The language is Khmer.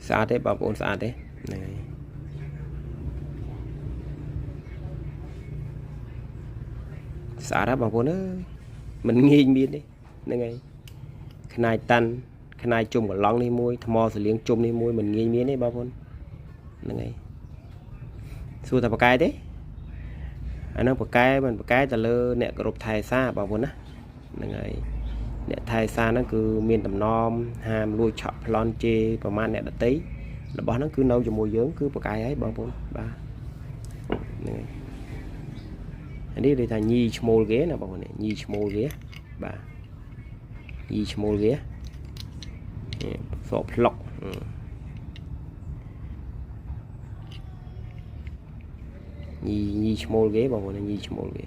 ស្អាតទេបងប្អូន ស្អាតទេ ហ្នឹងហើយ ស្អាតហ៎បងប្អូនអើយ មិនងាយមានទេ ហ្នឹងហើយ ខ្នាយតាន់ ខ្នាយជុំកឡង់នេះមួយ ថ្មសលៀងជុំនេះមួយ មិនងាយមានទេបងប្អូន ហ្នឹងហើយ។ សួរថាបកែទេ អាហ្នឹងបកែ មិនបកែទៅលើអ្នកគោរពថែសាបងប្អូនណា ហ្នឹងហើយ។ អ្នកថែសាហ្នឹងគឺមានតំណមហាមលួចឆក់ប្លន់ជេរប្រមាណអ្នកដតី របស់ហ្នឹងគឺនៅជាមួយយើងគឺបកែហើយបងប្អូន បាទ ហ្នឹងហើយ។ អានេះគេថាញីឈ្មោលគេណាបងប្អូន ញីឈ្មោលគេ បាទ ញីឈ្មោលគេ សក់ផ្លុក ញីឈ្មោលគេបងប្អូន ញីឈ្មោលគេ